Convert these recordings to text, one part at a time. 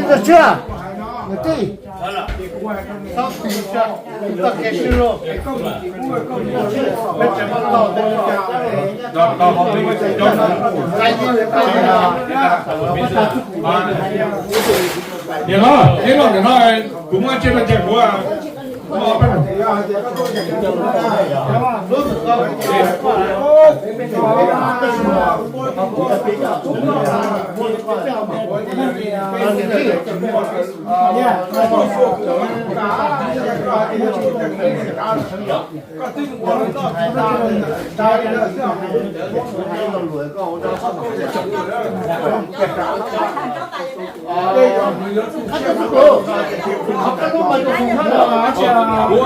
Tsis tau tshiab, niam tij, txhob tiv tshiab, txoj kev swb lauj. Nim no, ib los nim no, kuv muab tsiaj rau ces kuv Kuv,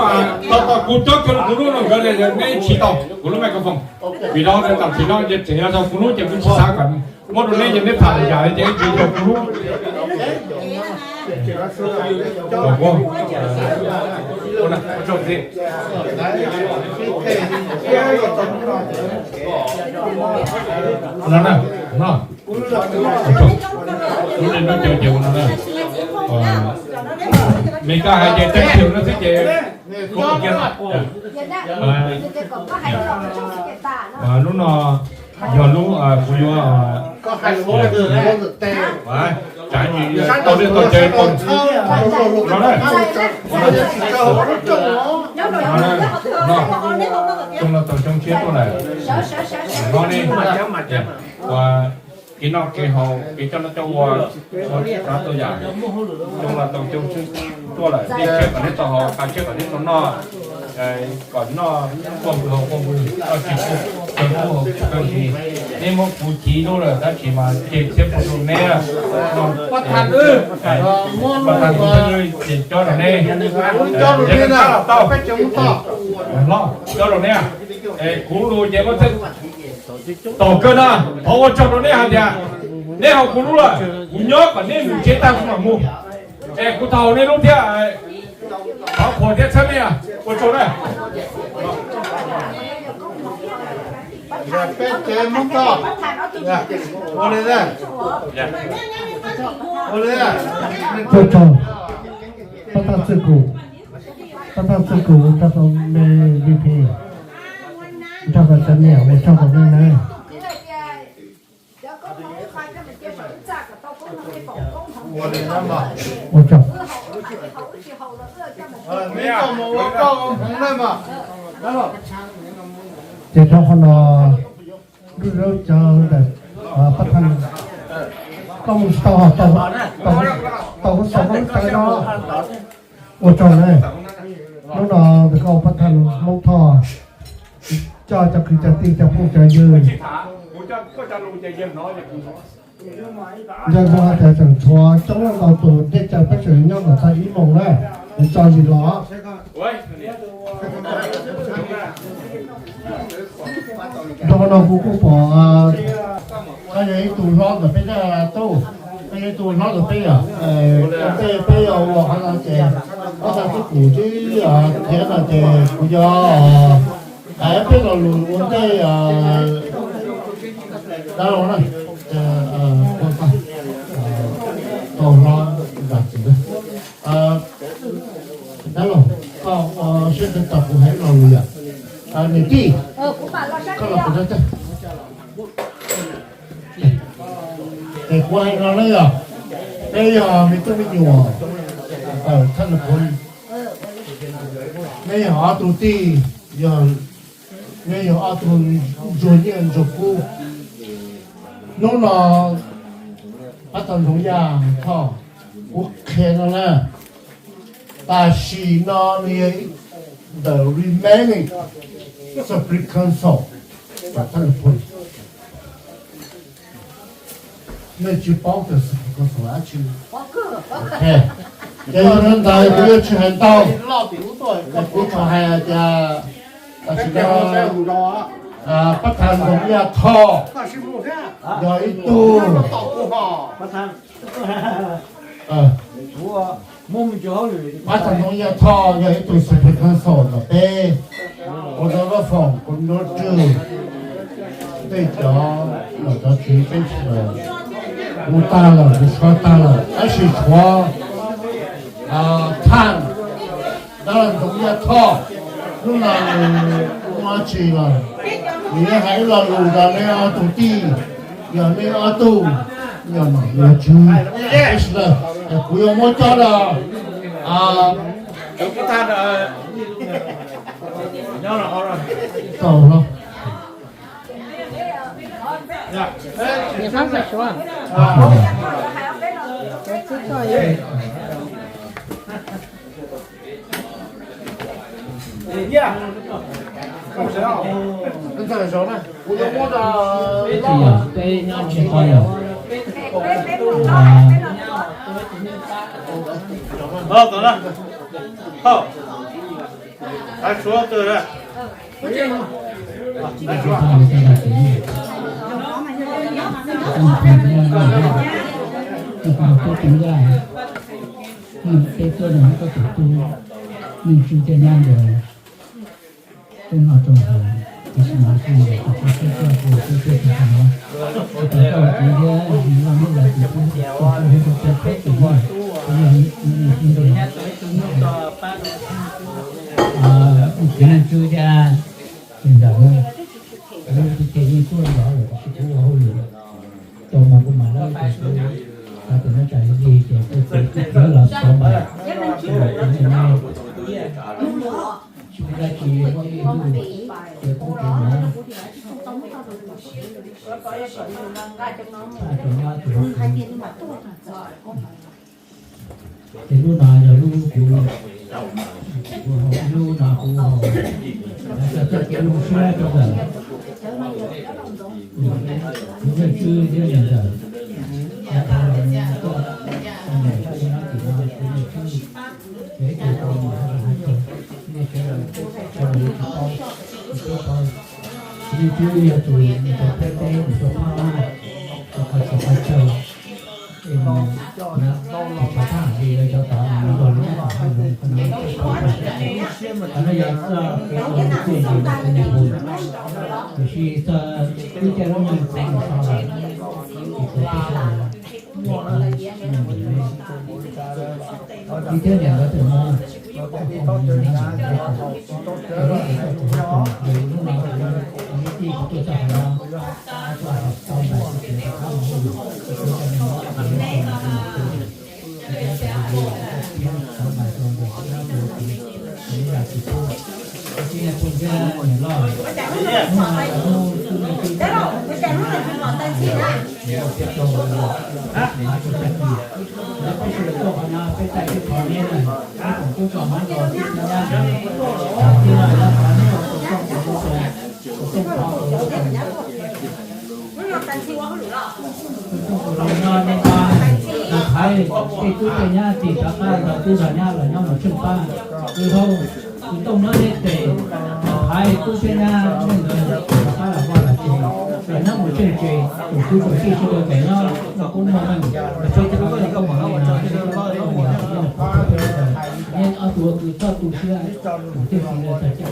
tau tau kuv cob kiag kuv lub no nkawd li, neb tsis tau kuv lub microphone. Vim rau tam sim no ces tseem yog rau kuv lub ces kuv tsis xav kom muab rau neb ces neb tham yam li ces tsis rau kuv lub. No na, no. Lub no ces ua no na. Mes koj hais ces teeb meem no xwb ces kuv ua kiag. Lub no yog lub kuv yuav tsav tau li tau cai no na. Xyoo no tau xyoo tshiab tuaj lawm. No ne, ua kev noj kev haus kev coj noj coj ua, ua tsav tau yam. Xyoo no tau xyoo tshiab tuaj lawm, neb tshiab kom neb tau haus, qab tshiab kom neb tau noj, kom noj quaj pw haus quaj pw, noj tsis kub haus tsis kub, neb muab kuv chiv lub lawm tab sis mas ceg txhiab pua rau neb. Ces cob rau neb, tau, cob rau neb. Kuv lus ces muab txhawb tom kawg na, thov ua tsaug rau neb hais tias neb haus kuv lub lawm, kuv nyob kom neb mus tsev tag kuv mam mus. Es kuv thov haus neb lub thiab, thov qhuas thiab txhawb neb, ua tsaug na. Peb tsev Hmoob Thoj, ua li, ua li, ua tsaug. Pab thaj txwj kum, pab thaj txwj kum nrog rau me V P, nrog rau cov niam, ua tsaug rau nej na. Ua tsaug. Ces rau qhov no, nruab zaub cov ntawm pab thaj, koj mus tsis tau, tau kuv xaus koj lub tawv no. Ua tsaug na. Hnub no ntawm koj pab thaj Hmoob Thoj coj cov kwv cov tij cov phooj cov ywg, nco ntsoov hais tias tseem tshuav coob leej ntau tus dej cawv peb tseem nyob kom txog ib moos na, nws tso zis los. Rau qhov no kuv kuj pom koj yog ib tug hlob ntawm peb tug, koj yog ib tug hlob ntawm peb, ua ntej peb yuav ua qhov no ces pab thaj txwj kum twb khiav no ces kuv yuav hais peb lo lus ua ntej dab laug na, tau hlob Vam Txwv. Dab laug, koj ua siab kheev tos kuv hais lo lus yom. Niam tij, koj los pem no. Es kuv hais no na yom, peb yog me tub me nyuam ntawm thaj Nais Phoo, neb yog ob tug tij, yog, neb yog ob tug ntsuag nyiaj ntsuag kub. Hnub no pab thaj Ntxoov Yaj Thoj, kuv qhia no na, tam sim no nws yog ib ntawm remaining Supreme Council, thaj Nais Phoo. Nej tsis paub tias Supreme Council dab tsi? Ces yog li ntawd kuv yuav tsis hais ntau, kuv tsuas hais tias tam sim no pab thaj Ntxoov Yaj Thoj yog ib tug, pab thaj Ntxoov Yaj Thoj yog ib tug Supreme Council ntawm peb, ua rau vaj foom ua rau tswv, tej cov nom cov tswv peb sawv daws Kuv tag lawm, kuv sov tag lawm, tab sis tshuav Thaj, dab laug Ntxoov Yaj Thoj, hnub no nws ua tsis lawm, nws yuav hais ib lo lus rau nej ob tug tij, yog nej ob tug, yog nom yog tswv, es kuv yuav muab coj los tau los. Peb nyob ntshe tau yom. Peb tuaj no koj tus tub, nej tswv tej nyab ntawd, peb noj rau hauv, tiam sis mas xyov yog tus tub peb tuaj tus tub peb tuaj tag no, tsis tau tau tus thiab, nws loj neb yog tus tub, tus tub thiab tus tub peb tus no, tus no nws tus ntawd. Txiv neej tswb thiab txiv ntxawm, lub txiv ces yeej tuaj nrog lawm, tiam sis kuv ua hauj lwm tau mus kuv mam lawb ces kuv xav tias nyob tsam lig ces kuv txiv kuv txiv los xov npam, tsis muaj dab tsi, muaj ib lub ces kuv txiv mus. Ces lub no yog lub kuv, kuv haus, lub no kuv haus, lawv txoj kev zoo siab rau ntawm kuv leej tswb thiab niam ntxawm, yav thaum lawv tuaj, niam tuaj nyob tim no kuv leej tswb, ces ib tug tau niam hais tias nej sawv daws, sawv daws yuav tsum paub, yuav tsum paub, kuv leej tswb yog tus mus rau peb teb mus rau phab, rau qhov txhua qhov chaw. Tus tshav thaj li lawv cov tod mas nrog lawv muab tom hauj lwm qhov no, qhov no yog txoj kev ua txiaj ntsig ntawm kuv niam hu, tiam sis txog wb tej lub neej txog mus so lawm, ces kuv peb sawv daws, kuv thiab niam nkawd tseem mus, lub no kuv tij kuv tuaj txog qhov no, tau ntais kuv txiv rov qab mus hauj lwm, kuv txiv tau mus hauj lwm, Thaiv tej tub tej nyab tim rov qab nrog tub nrog nyab los nyob mus tsheej pab. Wb thaum wb tooj nyob neb tes, thaiv tub thiab nyab neej ntawd rov qab los vaj los tsev, los nyob mus tsheej tsev, tus tub tus tij sawv daws pem nyob no kuj muaj meej, los peb cov koj mus no, neb ob tug ua kwv txhob tu siab, tus tij txiv lawv txawj coj,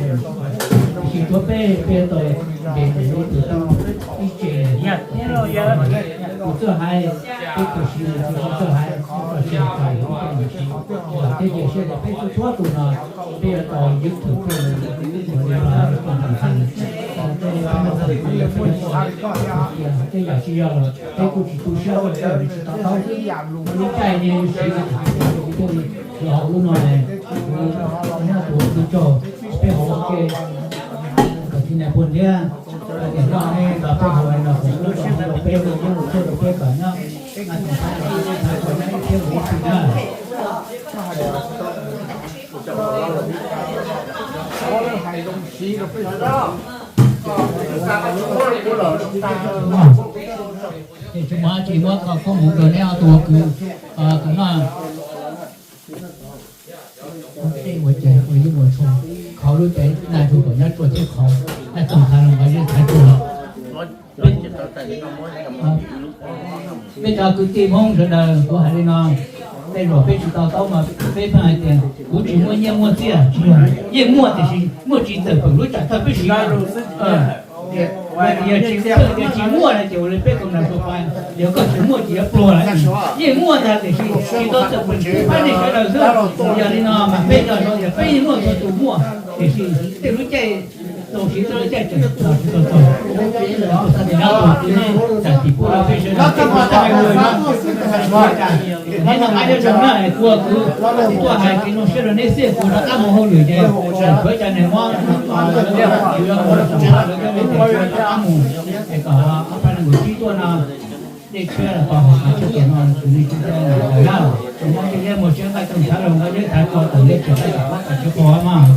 tiam sis tuav peb, peb tau ntes mus ib tug tub ib tse, tus txawj hais, peb tug siv tus txawj hais, txawj siv txawj hais ib tse mus siv, teb ces sawv daws peb txhua txhua tus no, peb yuav tau YouTube, peb yuav tau YouTube, tej yam tsis yog los peb kuj tsis tu siab, peb tsis to taub xwb. Lub caij ne siv, kuv thiaj li los hauv lub no, kuv nyob tus ua kwv tsaug, peb haus ua ke kom txiv nais phoo thiab niam loj ne nrog peb haus no, kuv ua rau peb ua yeeb ua tshuaj rau peb kom nyob, tus thaiv kom nyob ib txhia mus ib txhia na. Ces tsis muaj dab tsi, muab koj koob hmoov rau neb ob tug ua kwv, kom noj tej ua ces ua yeeb ua tshuaj, qhov lub cev naj tug kom nyob ruaj thiab qhov naj txoog thaiv los nqa zej thaiv tuag. Peb cov kwv tij Hmoob sawv daws, kuv hais li no, tej zaum peb tsis to taub mas peb pheej hais tias kuv tsis muaj nyiaj muaj txiaj, tsis yog, yeej muaj tiam sis muaj tsis txawm peem lub tsam thawj peb siv. Yog tsis muaj no ces ua li peb koom nas tua pa, yog koj tsis muaj ces yuav pluag lawm. Yeej muaj ntag tiam sis tsis tau txawm pes tswv pab nej sawv daws xwb. Yog li no mas peb nco ntsoov tias peb yeej muaj txhua tus muaj, tiam sis tej lub caij tau siv tej lub caij tseem tsis tau txog. Tam sim pub rau peb sawv daws peb kuj tau neb noj qab nyob zoo na, kuv kuv tuaj hais kev zoo siab rau neb xwb, kuv rov qab mus hauj lwm ces kuv cov neeg mob lawv rov qab mus, es kom ob peb leej mus sib tuaj no. Dej tshiab los tau hauv qhov tshiab tus no, tus nej tsis tau na, tus mob tsis liab mus siab nqaij toog txhav los nqaij deb txhav tso tom ntej tsis tau tom qab kom tsis qaug mas.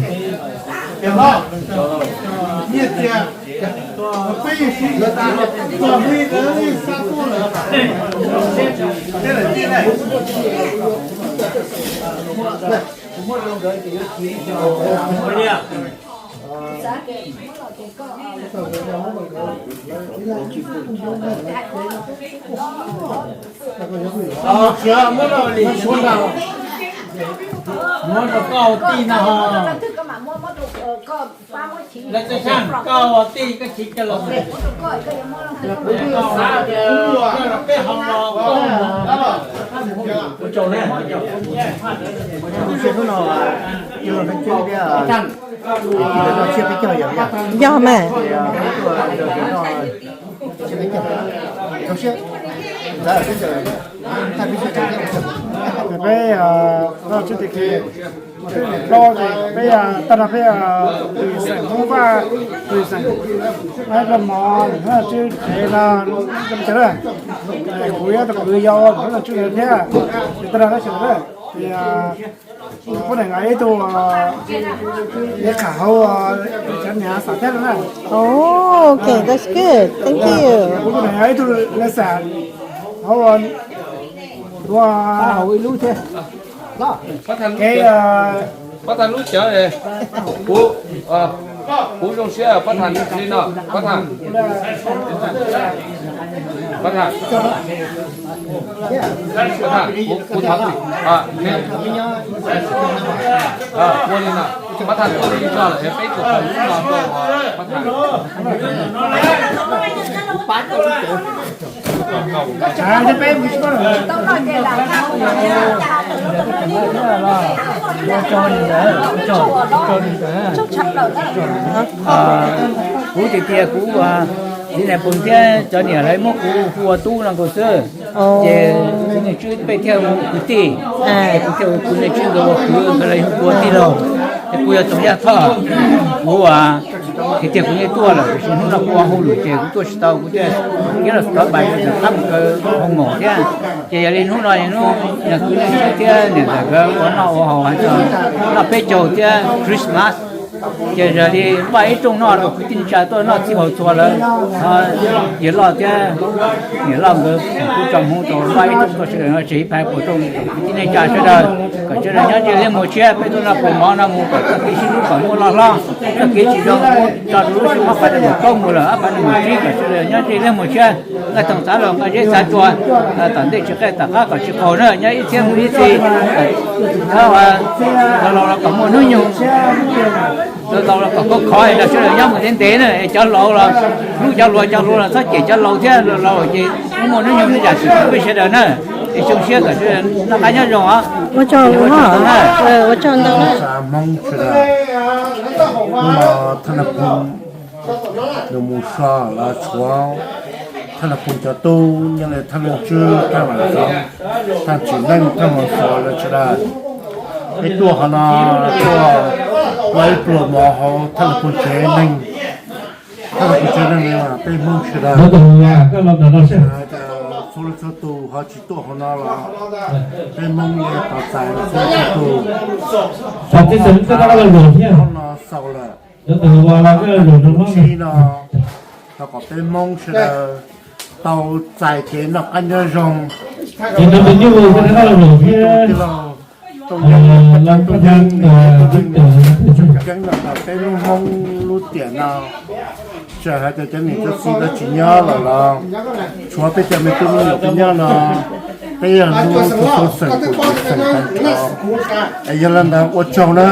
Muab rau koj ua tij no ho. Lawv txawj xyaj koj ua tij koj chiv coj los, koj los peb hauv los koj mus. Hnub no tsiab peb caug yom, yog mas. Peb, peb, peb, peb tag no peb tus xeem Hmoob Vaj, tus xeem Vaj Mov, hnub no tswb tsev no, kuv yog tus kwv yau, hnub no tswb tsev thiab, ces tag no tab sis ces kuv pub ntawm ib tug li qham hauv cov niam xav thiab na. Okay, that's good. Thank you. Kuv pub ntawm ib tug li xam hauv ua hauv ib lub thiab. Pab thas lub cawv, kuv, kuv zoo siab pab thas li no, pab thas, pab thas, pab thas, kuv, kuv thov, ua li no, pab thas kuv li tso lawm es peb tus qhov lub no rau pab thas. Kuv tias tias kuv, Lis Nais Phoo thiab cov niam lawv muab kuv hu ua Tub no nkaus xwb. Ces kuv niag tswb peb thiaj hu kwv tij, es kuv thiaj hu kuv niag tswb nkawd ua kwv, nkawd los hu kuv ua tij laug. Ces kuv yog Txhob Yaj Thoj, kuv tias tias kuv yeej tuaj lawm tiam sis hnub no kuv ua hauj lwm ces kuv tuaj tsis tau, kuv thiaj khiav los tov npais rau tom qab mus kaw hoo maum thiab. Ces yog li hnub no hnub niam kwv niam tij thiab niam ntxawm nkawd ua noj ua haus, noj peb caug thiab Christmas. Ces yog li npaj ib rooj noj rau kwv tij neej tsa tuaj noj txhij haus txhua lawm. Yawg Loj thiab niam Loj nkawd kuj tso hmoov rau npaj ib rooj tuaj sawv daws no tseg ib phav puas rooj kwv tij neej tsa sawv daws, kom sawv daws nyob ntsej liab muag tshiab. Peb tuaj noj kaus mov no mus kom txoj kev sib hlub kom muaj loj hlob, txoj kev tsis zoo tso rau lub sij hawm ob phav nees nkaum plaub mus lawm ob phav nees nkaum tsib kom sawv daws nyob ntsej liab muag tshiab, nqaij toog txhav los nqaij zeb txhav tsua, tom ntej tsis qaij tom qab kom tsis qaug na, nyob ib txhiab mus ib txhis. Laus laus los kom muaj hnub nyoog, laus laus los kom khov khov es sawv daws nyob mus ntev ntev na, es cov laus los hlub cov hluas, cov hluas los txhob cem cov laus thiab, laus laus ces muaj hnub nyoog zam txim rau peb sawv daws na. Es zoo siab kom sawv daws noj qab nyob zoo os. Ua tsaug ntau na. Hnub no thaj laj phooj nws mus so los tshuav thaj laj phooj cov tub nyob li thaj leej tswb, thaj vam xov, thaj tsim neej, thaj vam xov lawv sawv daws. Peb tuaj qhov no tuaj ua ib pluag mov hauv thaj laj phooj tsev neeg. Thaj laj phooj tsev neeg no peb Hmoob sawv daws, txhua leej txhua tus ho tsis tuaj hauv no los peb Hmoob yeej tau txais txhua leej txhua tus. Hnub no xaus lawm, tsib no rau kom peb Hmoob sawv daws tau txais kev noj qab nyob zoo. Tij laug Tooj Yeeb, Tooj Yeeb no kom peb lub Hmoob lub tiam no, txawm hais tias cov niam cov txiv lawv tsis nyob lawm los tshuav peb cov me tub me nyuam peb nyob no, peb yog hlub txhua xeem tus xeem tag nrho. Es yog li ntawd ua tsaug na,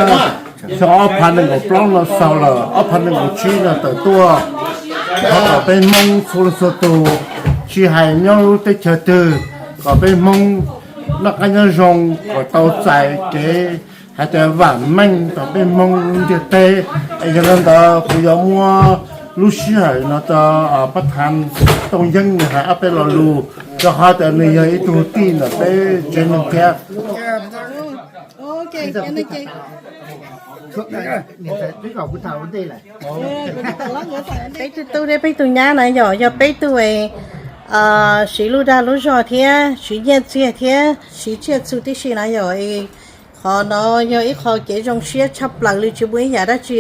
xyoo ob phav nees nkaum plaub no xaus lawm, ob phav nees nkaum tsib no tawm tuaj. Thov kom peb Hmoob txhua leej txhua tus, tsis hais nyob lub teb chaws twg, kom peb Hmoob noj qab nyob zoo, kom tau txais kev hais tias vam meej rau peb Hmoob lub ntiaj teb. Es yog li ntawd kuv yuav muab lub sij hawm no rau pab thav Tooj Yeeb nws hais ob peb lo lus, rau qhov tias nws yog ib tug tij ntawm peb tsev neeg thiab. Peb tug tub thiab peb tug nyab na yom, yog peb tug siv lub dag lub zog thiab siv nyiaj txiag thiab siv tsiaj txhu tib si na yom. Qhov no yog ib qho kev zoo siab tshaj plaws li, tsis muaj ib yam dab tsi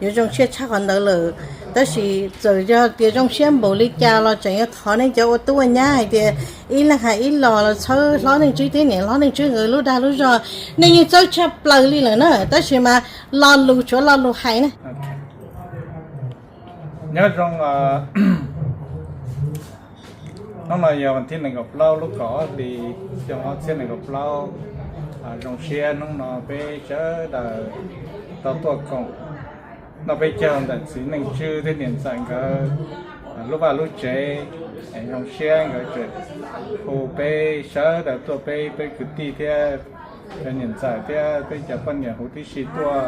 yuav zoo siab tshaj qhov ntawd lawm. Tab sis txawm yog tias zoo siab npaum li cas los tseem yuav thov nej cov ua tub ua nyab hais tias ib leeg hais ib los los txhawb hlob Neej Tswb thiab niam hlob Neej Tswb nkawd lub dag lub zog. Nej yeej txawj tshaj plaws li lawm na, tab sis mas lo lus tshuav lo lus hais na. Nyob zoo, hnub no yog vas thib nees nkaum plaub lub kaum ob hlis xyoo ob txhiab nees nkaum plaub. Zoo siab hnub no peb sawv daws tau tuaj koom noj peb caug ntawm txiv Neej Tswb thiab niam ntxawm nkawd lub vaj lub tsev. Zoo siab nkawd tseem hu peb sawv daws tuaj, peb peb kwv tij thiab cov niam ntxawm thiab peb cov poj niam huv tib si tuaj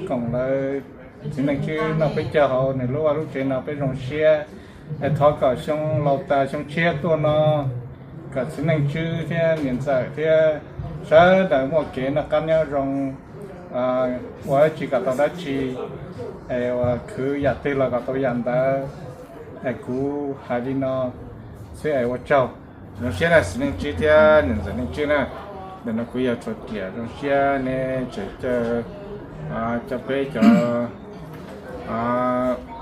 koom lawv txiv Neej Tswb noj peb caug hauv nws lub vaj lub tsev no, peb zoo siab. Es thov kom xyoo laus tas xyoo tshiab tuaj no kom txiv Neej Tswb thiab niam ntxawm thiab sawv daws muaj kev noj qab nyob zoo, ua tsis kom tau dab tsi, es uas khwv yam twg los kom tau yam ntawd. Es kuv hais li no xwb es ua tsaug. Zoo siab na txiv Neej Tswb thiab niam ntxawm Neej Tswb na, ntawm no kuv yog Tshuav Riam, zoo siab nej tseem caw cov peb cov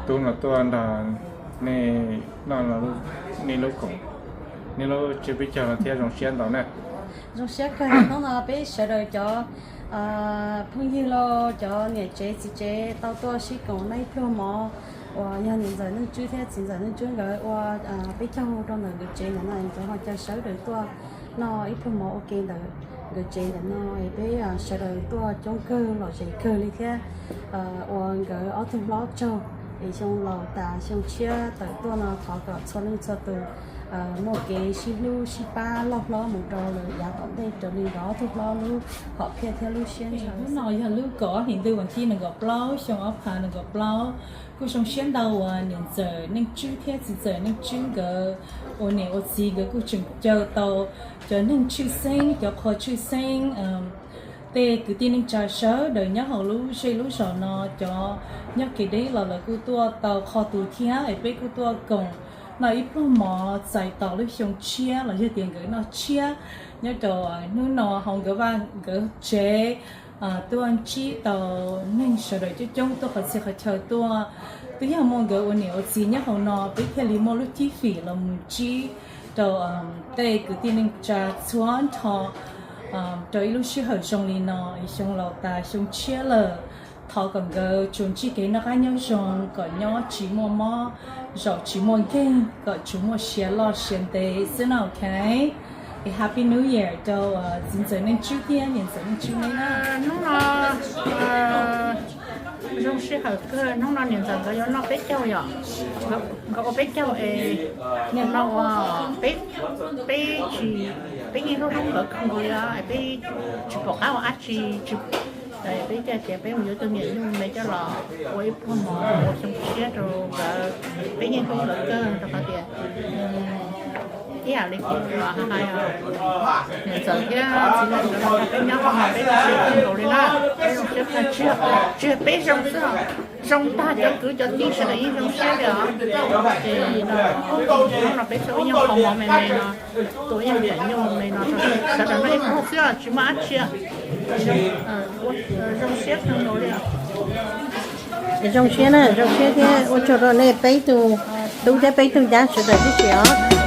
tub no tuaj nrog nej noj nej lub koom, nej lub tsiab peb caug no thiab zoo siab ntau na. Zoo siab kawg hnub no peb sawv daws cov phooj ywg los cov niam tsev txiv tsev tau tuaj sib koom noj ib pluag mov uas yog niam ntxawm Neej Tswb thiab txiv ntxawm Neej Tswb nkawd ua peb caug rau ntawm nkawd tsev ntawm no, cov ho caw sawv daws tuaj noj ib pluag mov ua ke ntawm nkawd tsev ntawm no. Es peb sawv daws tuaj coob kawg lom zem kawg li thiab ua nkawd ob tug hlob tsaug. Es xyoo laus tas xyoo tshiab tawm tuaj no thov kom txhua leej txhua tus muaj kev sib hlub sib pab loj hlob mus rau lawm yav tom ntej raws li nkawd ob tug hlob lub hom phiaj thiab lub siab ntshaw. Hnub no yog lub kaum ob hlis ntuj vas thib nees nkaum plaub xyoo ob phav nees nkaum plaub. Kuj zoo siab ntau uas niam ntxawm Neej Tswb thiab txiv ntxawm Neej Tswb nkawd ua niam ua txiv nkawd kuj tseem caw tau cov neeg tshwj xeeb, cov qhua tshwj xeeb, tej kwv tij neej tsa sawv daws nyob hauv lub zej lub zos no, cov nyob kev deb los lawv kuj tuaj tau qhov tus thiab es peb kuj tuaj koom noj ib pluag mov txais tos lub xyoo tshiab los yog tias nkawd noj tshiab. Nyob rau hnub no hauv nkawd vaj nkawd tsev tuaj ntsib tau neeg sawv daws coob coob tuaj qhov txhia qhov chaw tuaj. Twb yog muaj nkawd ua niam ua txiv nyob hauv no peb thiaj li muaj lub cib fim los mus ntsib rau tej kwv tij neej tsa txhua nrho rau ib lub sij hawm zoo li no. Xyoo laus tas xyoo tshiab lawm, thov kom nkawd tsuas ntsib kev noj qab nyob zoo, kom nyob tsis muaj mob, zaum tsis muaj nkeeg, kom tsuas muaj sia loj sia ntev xwb na, ok. Es Happy New Year rau txiv ntxawm Neej Tswb thiab niam ntxawm Neej Tswb na. Hnub no zoo sij hawm kawg, hnub no niam ntxawm nkawd yuav noj peb caug yom, nkawd ua peb caug es nim no ua peb, peb tsis, peb yeej hlub hlub nkawd kawg nkaus li, peb tsis pom qab ua dab tsi, peb coj tias peb mus yuav tus niam nyuj me coj los ua ib pluag mov ua xyoo tshiab rau nkawd, peb yeej hlub nkawd kawg rau qhov tias ib yam li kuv los hais, niam ntxawm thiab txiv ntxawm nkawd los nrog peb nyob no peb zoo siab kawg nkaus li na, peb zoo siab kawg, tsis yog peb zoo xwb, zoo tag cov kwv cov tij sawv daws yeej zoo siab li os. Ces no, hnub no peb tau ib nyuag qhov mov me me no, tua ib nyuag nyuj me no rau sawv daws noj ib pluag xwb, tsis muaj dab tsi. Zoo siab kawg nkaus li. Zoo siab na, zoo siab thiab ua tsaug rau nej peb tug tub thiab peb tug nyab sawv daws tib si os.